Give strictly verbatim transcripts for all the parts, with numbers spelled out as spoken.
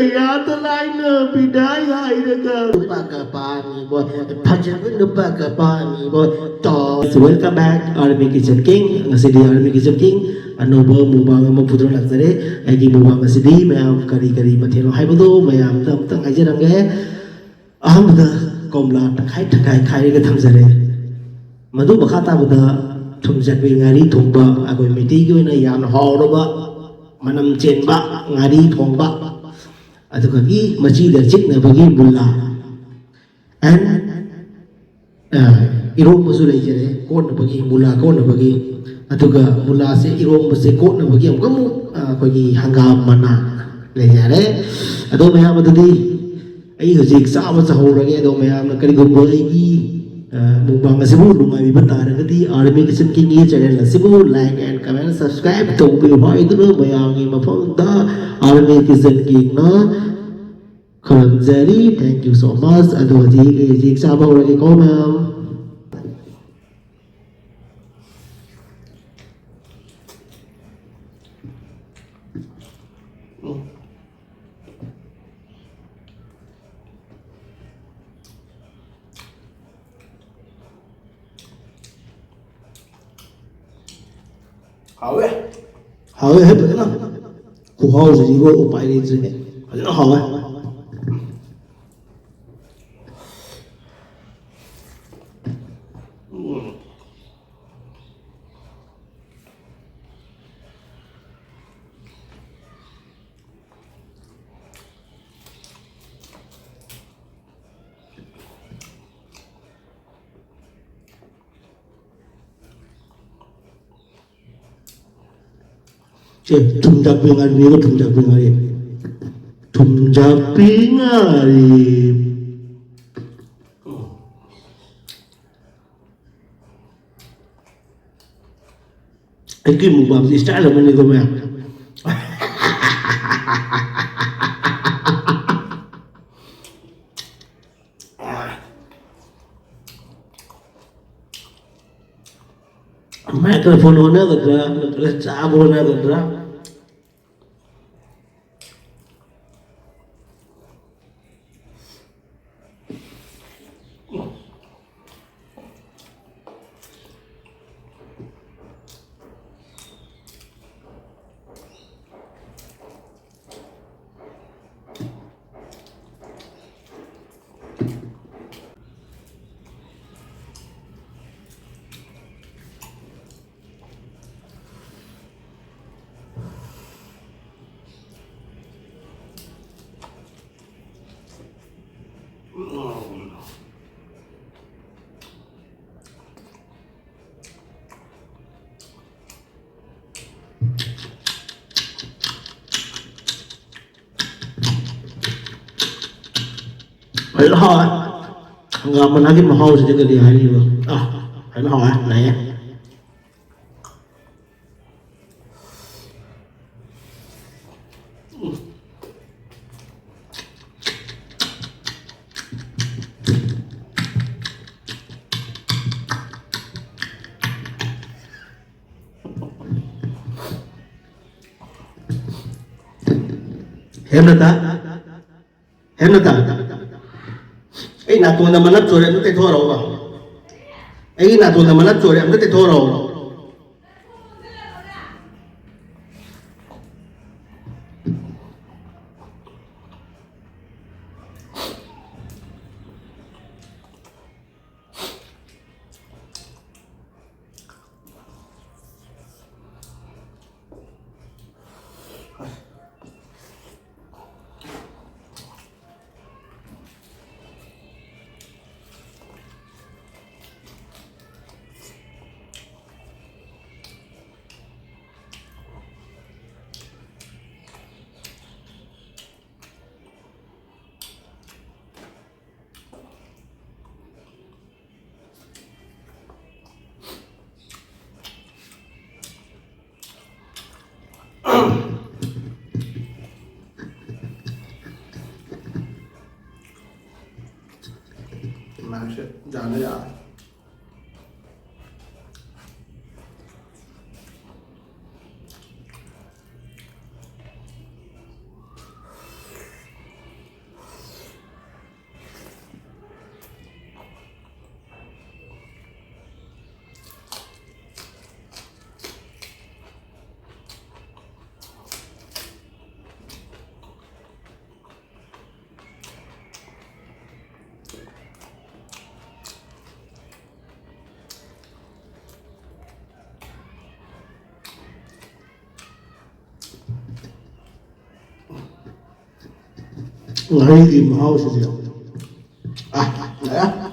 ꯌꯥꯗ ꯂꯥꯏꯅ ꯕꯤꯗꯥꯏ ꯍꯥꯏꯔꯒ ꯅꯨꯄꯥꯒ ꯄꯥꯝꯃꯤꯕꯣ, ꯐꯖꯕ ꯅꯨꯄꯥꯒ ꯄꯥꯝꯃꯤꯕꯣ, ꯇꯣ꯫ Welcome back, Army Kitchen King. ꯉꯁꯤꯗꯤ Army Kitchen King ꯑꯅꯧꯕ mukbang ꯑꯃ ꯄꯨꯗꯨꯅ ꯂꯥꯛꯆꯔꯦ꯫ ꯑꯩꯒꯤ mukbang ꯑꯁꯤꯗꯤ ꯃꯌꯥꯝ ꯀꯔꯤ ꯀꯔꯤ ꯃꯊꯦꯜꯅꯣ ꯍꯥꯏꯕꯗꯣ ꯃꯌꯥꯝꯗ ꯑꯃꯨꯛꯇꯪ ꯍꯥꯏꯖꯔꯝꯒꯦ꯫ ꯑꯍꯥꯟꯕꯗ ꯀꯣꯝꯂꯥ ꯇꯪꯈꯥꯏ ꯇꯪꯈꯥꯏ ꯈꯥꯏꯔꯒ ꯊꯝꯖꯔꯦ꯫ ꯃꯗꯨ ꯃꯈꯥ ꯇꯥꯕꯗ ꯊꯨꯝꯖꯥꯛꯄꯤ ꯉꯥꯔꯤ ꯊꯣꯡꯕ, ꯑꯩꯈꯣꯏ ꯃꯩꯇꯩꯒꯤ ꯑꯣꯏꯅ ꯌꯥꯝꯅ ꯍꯥꯎꯔꯕ ꯃꯅꯝ ꯆꯦꯟꯕ ꯉꯥꯔꯤ ꯊꯣꯡꯕ, ꯑꯗꯨꯒꯤ ꯃꯆꯤꯗ ꯆꯤꯛꯅꯕꯒꯤ ꯃꯨꯂꯥ, and, ꯑ, ꯏꯔꯣꯝꯕꯁꯨ ꯂꯩꯖꯔꯦ ꯀꯣꯠꯅꯕꯒꯤ, ꯃꯨꯂꯥ ꯀꯣꯠꯅꯕꯒꯤ꯫ ꯑꯗꯨꯒ ꯃꯨꯂꯥꯁꯦ, ꯏꯔꯣꯝꯕꯁꯦ ꯀꯣꯠꯅꯕꯒꯤ ꯑꯃꯨꯛꯀ ꯑꯃꯨꯛ, ꯑ, ꯑꯩꯈꯣꯏꯒꯤ ꯍꯪꯒꯥꯝ ꯃꯅꯥ ꯂꯩꯖꯔꯦ꯫ ꯑꯗꯣ ꯃꯌꯥꯝ ꯑꯗꯨꯗꯤ ꯑꯩ ꯍꯧꯖꯤꯛ ꯆꯥꯕ ꯆꯍꯧꯔꯒꯦ꯫ ꯑꯗꯣ ꯃꯌꯥꯝꯅ ꯀꯔꯤꯒꯨꯝꯕ ꯑꯩꯒꯤ, ꯑ, mukbang ꯑꯁꯤꯕꯨ ꯅꯨꯡꯉꯥꯏꯕꯤꯕ ꯇꯥꯔꯒꯗꯤ Army Kitchen Kingꯒꯤ channel ꯑꯁꯤꯕꯨ like and comment, subscribe ꯇꯧꯕꯤꯌꯨ ꯍꯥꯏꯗꯨꯅ ꯃꯌꯥꯝꯒꯤ ꯃꯐꯝꯗ Army Kitchen Kingꯅ ꯈꯨꯔꯨꯝꯖꯔꯤ꯫ Thank you so much꯫ ꯑꯗꯣ ꯍꯧꯖꯤꯛ ꯑꯩ ꯍꯧꯖꯤꯛ ꯆꯥꯕ ꯍꯧꯔꯒꯦꯀꯣ ꯃꯌꯥꯝ꯫ ꯍꯥꯎꯋꯦ꯫ ꯍꯥꯎꯋꯦ ꯍꯦ ꯐꯖꯅ꯫ ꯈꯨꯍꯥꯎꯁꯤꯗꯤꯀꯣ ꯎꯄꯥꯏ ꯂꯩꯇ꯭ꯔꯦ꯫ ꯐꯖꯅ ꯍꯥꯎꯋꯦ꯫ ꯎꯝ꯫ ꯁꯦ, ꯊꯨꯝꯖꯥꯛꯄꯤ ꯉꯥꯔꯤꯅꯦꯕ, ꯊꯨꯝꯖꯥꯛꯄꯤ ꯉꯥꯔꯤ꯫ ꯊꯨꯝꯖꯥꯛꯄꯤ ꯉꯥꯔꯤ꯫ ꯑꯩꯒꯤ mukbangꯁꯤ style ꯑꯃꯅꯤꯀꯣ ꯃꯌꯥꯝ꯫ Microphone ꯑꯣꯟꯅꯒꯗ꯭ꯔꯥ ꯅꯠꯇ꯭ꯔꯒ ꯆꯥꯕ ꯑꯣꯟꯅꯒꯗ꯭ꯔꯥ? ꯐꯖꯅ ꯍꯥꯎꯋꯦ꯫ ꯍꯪꯒꯥꯝ ꯃꯅꯥꯒꯤ ꯃꯍꯥꯎꯁꯤꯗꯤ ꯀꯔꯤ ꯍꯥꯏꯔꯤꯕ? ꯑꯥ, ꯐꯖꯅ ꯍꯥꯎꯋꯦ, ꯂꯩꯌꯦ꯫ ꯍꯦꯝꯂꯇꯥ, ꯍꯦꯝꯂꯇꯥ, ꯑꯩ ꯅꯥꯇꯣꯟꯗ ꯃꯅꯞ ꯆꯣꯔꯦ, ꯑꯝꯇ ꯇꯩꯊꯣꯛꯑꯔꯛꯎꯕ꯫ ꯑꯩꯒꯤ ꯅꯥꯇꯣꯟꯗ ꯃꯅꯞ ꯆꯣꯔꯦ, ꯑꯝꯇ ꯇꯩꯊꯣꯛꯑꯔꯛꯎ꯫ ꯃꯥꯁꯦ ꯌꯥꯅ ꯌꯥꯔꯦ꯫ ꯉꯥꯔꯤꯒꯤ ꯃꯍꯥꯎꯁꯤꯗꯤ꯫ ꯑꯥ, ꯑꯥ꯫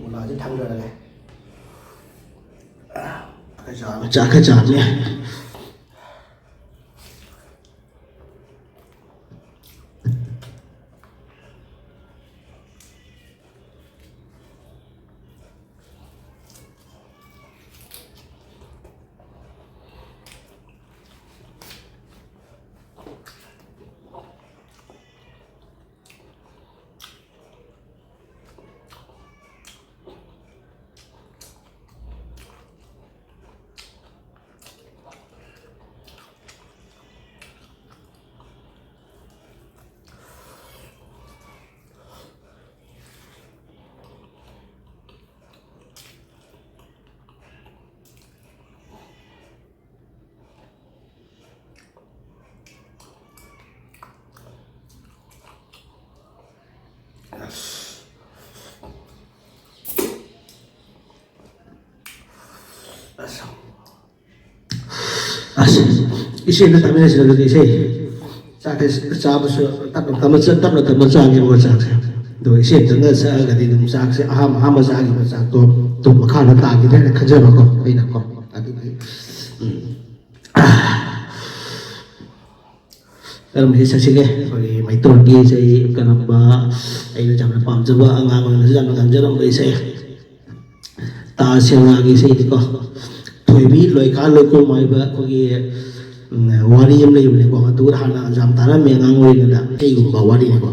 ꯃꯨꯂꯥꯁꯦ ꯊꯥꯡꯗꯔꯒꯦ꯫ ꯆꯥꯛ ꯈꯔ ꯆꯥꯕꯅꯦ꯫ ꯑꯁ, ꯏꯆꯦꯅ ꯇꯥꯃꯤꯟꯅꯁꯤꯔ ꯑꯗꯨꯗꯤ ꯏꯆꯦ? ꯆꯥꯛꯁꯦ ꯆꯥꯕꯁꯨ ꯇꯞꯅ ꯇꯞꯅ ꯆꯥ-, ꯇꯞꯅ ꯇꯞꯅ ꯆꯥꯒꯦꯕꯀꯣ ꯆꯥꯛꯁꯦ꯫ ꯑꯗꯣ ꯏꯆꯦ ꯑꯝꯇꯪꯒ ꯆꯥꯔꯒꯗꯤ ꯑꯗꯨꯝ ꯆꯥꯛꯁꯦ ꯑꯍꯥꯝ-, ꯑꯍꯥꯝꯕ ꯆꯥꯈꯤꯕ ꯆꯥꯛꯇꯣ ꯑꯗꯨꯝ ꯃꯈꯥꯗ ꯇꯥꯈꯤꯗ꯭ꯔꯦꯅ ꯈꯟꯖꯕꯀꯣ ꯑꯩꯅꯀꯣ꯫ ꯑꯗꯨꯒꯤ, ꯎꯝ꯫ ꯀꯔꯝꯕ ꯏꯁꯩ ꯁꯛꯁꯤꯒꯦ? ꯑꯩꯈꯣꯏꯒꯤ ꯃꯩꯇꯩꯒꯤ ꯏꯁꯩ ꯀꯔꯝꯕ? ꯑꯩꯅ ꯌꯥꯝꯅ ꯄꯥꯝꯖꯕ, ꯑꯉꯥꯡ ꯑꯣꯏꯔꯤꯉꯩꯗꯁꯨ ꯌꯥꯝꯅ ꯉꯪꯖꯔꯝꯕ ꯏꯁꯩ, ꯇꯥ ꯁꯦꯋꯥꯒꯤ ꯏꯁꯩꯅꯤꯀꯣ꯫ ꯊꯣꯏꯕꯤ ꯂꯣꯏꯀꯥ ꯂꯣꯏꯀꯨꯝ ꯍꯥꯏꯕ ꯑꯩꯈꯣꯏꯒꯤ, ꯎꯝ, ꯋꯥꯔꯤ ꯑꯃ ꯂꯩꯕꯅꯦꯀꯣ꯫ ꯑꯗꯨ ꯍꯥꯟꯅ ꯌꯥꯝ ꯇꯥꯔꯝꯃꯦ ꯑꯉꯥꯡ ꯑꯣꯏꯔꯤꯉꯩꯗ, ꯏꯁꯩꯒꯨꯝꯕ ꯋꯥꯔꯤꯅꯤꯀꯣ꯫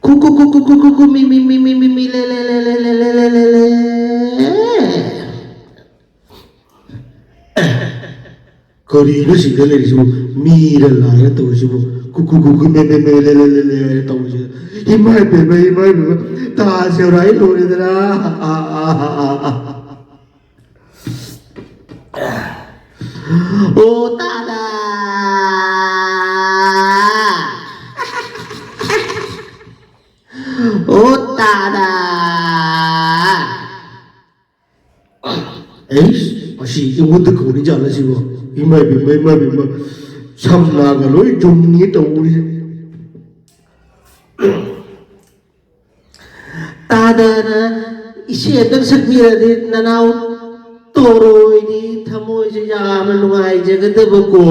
ꯀꯨ ꯀꯨ ꯀꯨ ꯀꯨ ꯀꯨ ꯀꯨ ꯀꯨ ꯃꯤ ꯃꯤ ꯃꯤ ꯃꯤ ꯃꯤ ꯃꯤ ꯂꯦ ꯂꯦ ꯂꯦ ꯂꯦ ꯂꯦ ꯂꯦ ꯂꯦ ꯂꯦ꯫ ꯀꯔꯤꯅꯣ ꯁꯤꯗ ꯂꯩꯔꯤꯁꯤꯕꯨ? ꯃꯤꯔ ꯂꯥꯏꯔ ꯇꯧꯔꯤꯁꯤꯕꯨ? ꯀꯨ ꯀꯨ ꯀꯨ ꯀꯨ ꯃꯦ ꯃꯦ ꯃꯦ ꯂꯦ ꯂꯦ ꯂꯦ ꯂꯦ ꯍꯥꯏꯅ ꯇꯧꯔꯤꯁꯤ꯫ ꯏꯃꯥ ꯏꯄꯦꯝꯃ, ꯏꯃꯥ ꯏꯄꯦꯝꯃ, ꯇꯥ ꯁꯦꯔꯥꯏ ꯂꯣꯏꯔꯦꯗꯅ꯫ ꯑꯣ ꯇꯥꯗ! ꯑꯣ ꯇꯥꯗ! ꯑꯩꯁ, ꯃꯁꯤ ꯑꯩꯉꯣꯟꯗ ꯀꯧꯔꯤ ꯖꯥꯠꯂ ꯁꯤꯕꯣ? ꯏꯃꯥ ꯏꯕꯦꯝꯃ, ꯏꯃꯥ ꯏꯕꯦꯝꯃ, ꯁꯝꯅꯥꯒ ꯂꯣꯏ ꯆꯨꯝꯅꯤ ꯇꯧꯔꯤꯁꯦ꯫ ꯇꯥꯗꯅ ꯏꯁꯩ ꯑꯝꯇꯪ ꯁꯛꯄꯤꯔꯗꯤ ꯅꯅꯥꯎ ꯇꯣꯔꯣꯏꯗꯤ ꯊꯃꯣꯏꯁꯦ ꯌꯥꯝꯅ ꯅꯨꯡꯉꯥꯏꯖꯒꯗꯕꯀꯣ꯫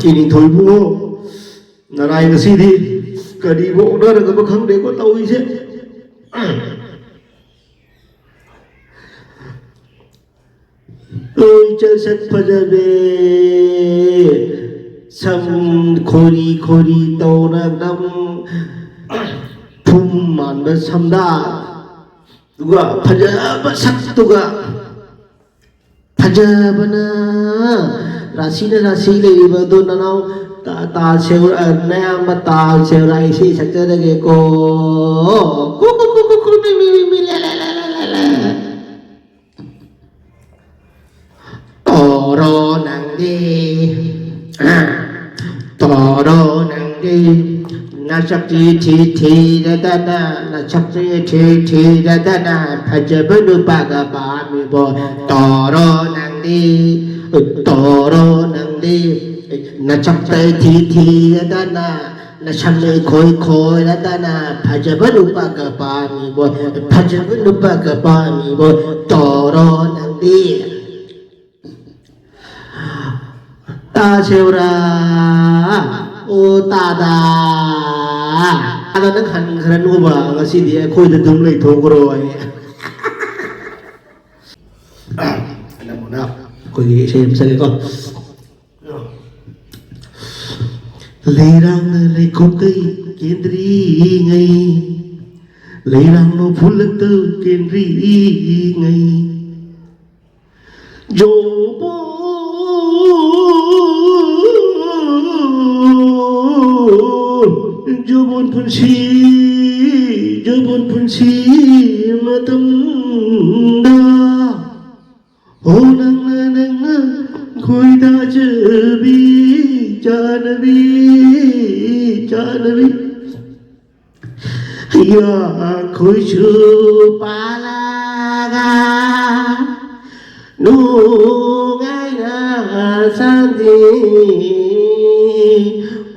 ꯏꯅꯤꯡꯊꯧ ꯏꯕꯨꯡꯉꯣ, ꯅꯅꯥꯏ ꯉꯁꯤꯗꯤ ꯀꯔꯤꯕꯨ ꯑꯣꯟꯅꯔꯒꯕ ꯈꯪꯗꯦꯀꯣ ꯇꯧꯔꯤꯁꯦ꯫ ꯂꯣꯏ ꯆꯠ ꯁꯛ ꯐꯖꯕꯤ, ꯁꯝ ꯈꯣꯔꯤ ꯈꯣꯔꯤ ꯇꯧꯔ ꯅꯝ ꯐꯨꯝ ꯃꯥꯟꯕ ꯁꯝꯗꯥ, ꯑꯗꯨꯒ ꯐꯖꯕ ꯁꯛꯇꯨꯒ, ꯐꯖꯕꯅ ꯔꯥꯁꯤꯅ ꯔꯥꯁꯤ ꯂꯩꯔꯤꯕ ꯑꯗꯨ ꯅꯅꯥꯎ ꯇꯥ-, ꯇꯥ ꯁꯦꯎ-, ꯑ, ꯅꯌꯥꯝꯕ ꯇꯥ ꯁꯦꯎꯔꯥ ꯏꯁꯩ ꯁꯛꯆꯔꯒꯦꯀꯣ꯫ ꯀꯨ ꯀꯨ ꯀꯨ ꯀꯨ ꯀꯨ ꯃꯤ ꯃꯤ ꯃꯤ ꯃꯤ ꯂꯦ ꯂꯦ ꯂꯦ ꯂꯦ ꯂꯦ ꯂꯦ꯫ ꯇꯣꯔꯣ ꯅꯪꯗꯤ, ꯇꯣꯔꯣ ꯅꯪꯗꯤ, ꯅꯁꯛꯇꯤ ꯊꯤ ꯊꯤꯔꯗꯅ, ꯅꯁꯛꯇꯤ ꯊꯤ ꯊꯤꯔꯗꯅ, ꯐꯖꯕ ꯅꯨꯄꯥꯒ ꯄꯥꯝꯃꯤꯕꯣ꯫ ꯇꯣꯔꯣ ꯅꯪꯗꯤ, ꯇꯣꯔꯣ ꯅꯪꯗꯤ, ꯅꯁꯛꯇ ꯊꯤ ꯊꯤꯔꯗꯅ, ꯅꯁꯝꯅ ꯏꯈꯣꯏ ꯈꯣꯏꯔꯗꯅ, ꯐꯖꯕ ꯅꯨꯄꯥꯒ ꯄꯥꯝꯃꯤꯕꯣ, ꯐꯖꯕ ꯅꯨꯄꯥꯒ ꯄꯥꯝꯃꯤꯕꯣ, ꯇꯣꯔꯣ ꯅꯪꯗꯤ꯫ ꯇꯥꯁꯦꯎꯔꯥ, ꯑꯣ ꯇꯥꯗꯥ, ꯑꯗ ꯅꯪ ꯍꯟꯈ꯭ꯔꯅꯨꯕ, ꯉꯁꯤꯗꯤ ꯑꯩꯈꯣꯏꯗ ꯑꯗꯨꯝ ꯂꯩꯊꯣꯛꯈ꯭ꯔꯣ꯫ ꯑꯩ ꯑꯅꯝꯕꯅ ꯑꯩꯈꯣꯏꯒꯤ ꯏꯁꯩ ꯑꯃ ꯆꯠꯂꯦꯀꯣ꯫ ꯂꯩꯔꯥꯡꯅ ꯂꯩꯈꯣꯛꯇꯩ ꯀꯦꯟꯗ꯭ꯔꯤꯉꯩ, ꯂꯩꯔꯥꯡꯅ ꯐꯨꯜꯂꯛꯇ ꯀꯦꯟꯗ꯭ꯔꯤꯉꯩ, ꯖꯣꯕꯣꯟ, ꯖꯣꯕꯣꯟ ꯄꯨꯟꯁꯤ, ꯖꯣꯕꯣꯟ ꯄꯨꯟꯁꯤ ꯃꯇꯝꯗ꯫ ꯍꯣ ꯅꯪꯅ, ꯅꯪꯅ ꯈꯣꯏꯗꯥꯖꯕꯤ ꯆꯥꯅꯕꯤ, ꯆꯥꯅꯕꯤ꯫ ꯌꯥꯈꯣꯏꯁꯨ ꯄꯥꯜꯂꯒ ꯅꯨꯡꯉꯥꯏꯅ ꯆꯥꯟꯗꯤ,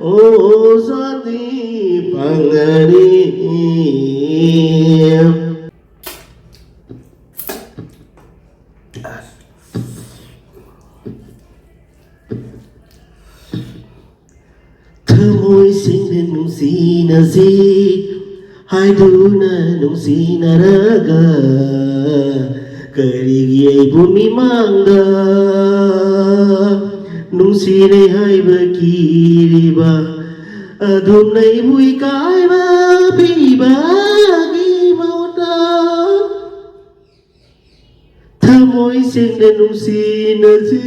ꯑꯣ ꯆꯥꯟꯗꯤ꯫ ꯐꯪꯉꯅꯤ꯫ ꯊꯃꯣꯏ ꯁꯦꯡꯅ ꯅꯨꯡꯁꯤꯅꯁꯤ ꯍꯥꯏꯗꯨꯅ ꯅꯨꯡꯁꯤꯅꯔꯒ, ꯀꯔꯤꯒꯤ ꯑꯩꯕꯨ ꯃꯤꯃꯥꯡꯗ ꯅꯨꯡꯁꯤꯅꯩ ꯍꯥꯏꯕ ꯀꯤꯔꯤꯕ? ꯑꯗꯨꯝꯅ ꯑꯩꯕꯨ ꯏꯀꯥꯏꯕ ꯄꯤꯕꯒꯤ ꯃꯍꯨꯠꯇ, ꯊꯃꯣꯏ ꯁꯦꯡꯅ ꯅꯨꯡꯁꯤꯅꯁꯤ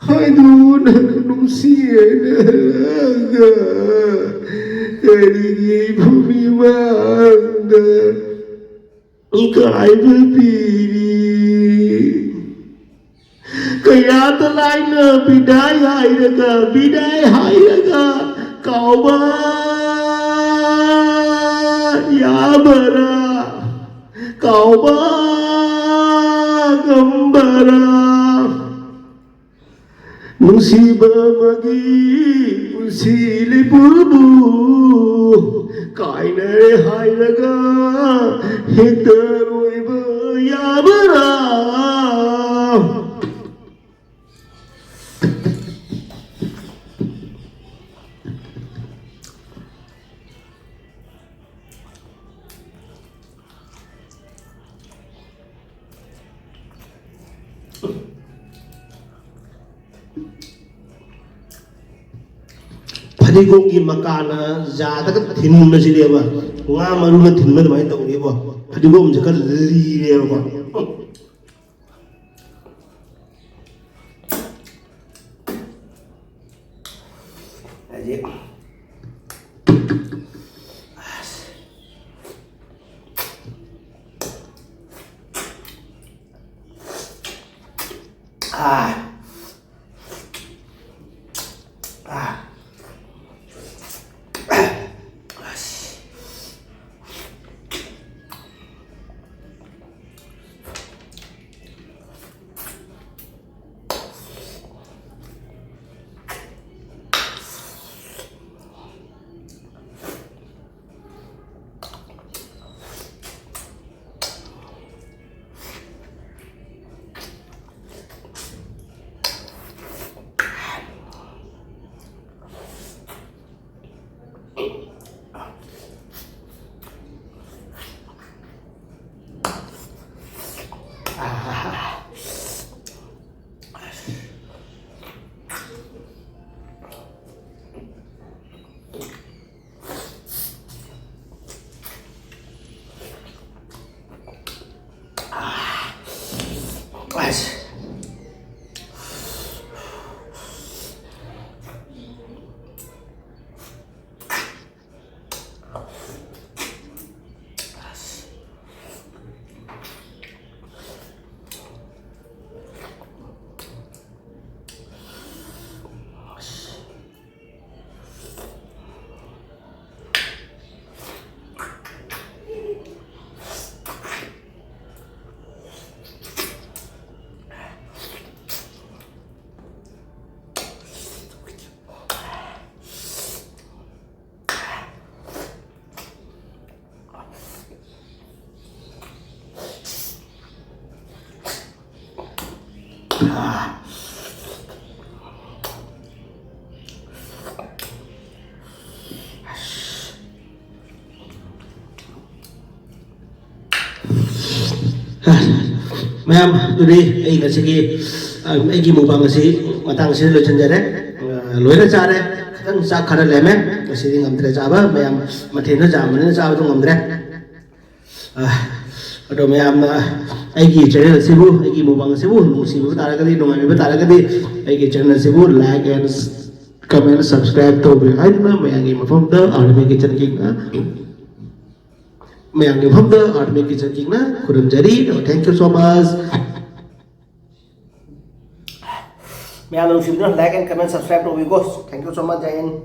ꯍꯥꯏꯗꯨꯅ ꯅꯨꯡꯁꯤ ꯍꯥꯏꯅꯔꯒ, ꯀꯔꯤꯒꯤ ꯏꯕꯨꯡ ꯃꯤꯃꯥꯡꯗ ꯏꯀꯥꯏꯕ ꯄꯤꯔꯤ? ꯀꯌꯥꯗ ꯂꯥꯏꯅ ꯕꯤꯗꯥꯏ ꯍꯥꯏꯔꯒ, ꯕꯤꯗꯥꯏ ꯍꯥꯏꯔꯒ ꯀꯥꯎꯕ ꯌꯥꯕꯔꯥ? ꯀꯥꯎꯕ ꯉꯝꯕꯔꯥ? ꯅꯨꯡꯁꯤꯕ ꯑꯃꯒꯤ ꯄꯨꯟꯁꯤ ꯂꯩꯄꯨꯕꯨ ꯀꯥꯏꯅꯔꯦ ꯍꯥꯏꯔꯒ ꯍꯦꯛꯇ ꯂꯣꯏꯕ ꯌꯥꯕꯔꯥ? ꯐꯗꯤꯒꯣꯝꯒꯤ ꯃꯀꯥꯅ ꯌꯥꯗꯒ ꯊꯤꯟꯕꯁꯤꯅꯦꯕ, ꯉꯥ ꯃꯔꯨꯅ ꯊꯤꯟꯕ ꯑꯗꯨꯃꯥꯏꯅ ꯇꯧꯅꯦꯕ꯫ ꯐꯗꯤꯒꯣꯝꯁꯦ ꯈꯔ ꯂꯤꯔꯦꯕꯀꯣ꯫ ꯍꯥꯏꯗꯤ, ꯑꯥ꯫ ꯑꯥ꯫ ꯑꯁ꯫ ꯃꯌꯥꯝ, ꯑꯗꯨꯗꯤ ꯑꯩ ꯉꯁꯤꯒꯤ, ꯑ, ꯑꯩꯒꯤ ꯃꯨꯛꯕꯥꯡ ꯑꯁꯤ ꯃꯇꯥꯡ ꯑꯁꯤꯗ ꯂꯣꯏꯁꯤꯟꯖꯔꯦ꯫ ꯑ, ꯂꯣꯏꯅ ꯆꯥꯔꯦ꯫ ꯈꯤꯇꯪ ꯆꯥꯛ ꯈꯔ ꯂꯦꯝꯃꯦ꯫ ꯉꯁꯤꯗꯤ ꯉꯝꯗ꯭ꯔꯦ ꯆꯥꯕ꯫ ꯃꯌꯥꯝ ꯃꯊꯦꯜꯗꯣ ꯌꯥꯝꯕꯅꯤꯅ ꯆꯥꯕꯗꯣ ꯉꯝꯗ꯭ꯔꯦ꯫ ꯑ, ꯑꯗꯣ ꯃꯌꯥꯝꯅ ꯑꯩꯒꯤ ꯆꯦꯅꯦꯜ ꯑꯁꯤꯕꯨ, ꯑꯩꯒꯤ ꯃꯨꯛꯕꯥꯡ ꯑꯁꯤꯕꯨ ꯅꯨꯡꯁꯤꯕꯤꯕ ꯇꯥꯔꯒꯗꯤ, ꯅꯨꯡꯉꯥꯏꯕꯤꯕ ꯇꯥꯔꯒꯗꯤ, ꯑꯩꯒꯤ ꯆꯦꯅꯦꯜ ꯑꯁꯤꯕꯨ like and comment, subscribe ꯇꯧꯕꯤꯌꯨ ꯍꯥꯏꯗꯨꯅ ꯃꯌꯥꯝꯒꯤ ꯃꯐꯝꯗ Army Kitchen Kingꯅ, ꯃꯌꯥꯝꯒꯤ ꯃꯐꯝꯗ Army Kitchen Kingꯅ ꯈꯨꯔꯨꯝꯖꯔꯤ꯫ Thank you so much. ꯃꯌꯥꯝꯅ ꯅꯨꯡꯁꯤꯕꯤꯗꯨꯅ like and comment, subscribe ꯇꯧꯕꯤꯀꯣ꯫ Thank you so much. Jai Hind.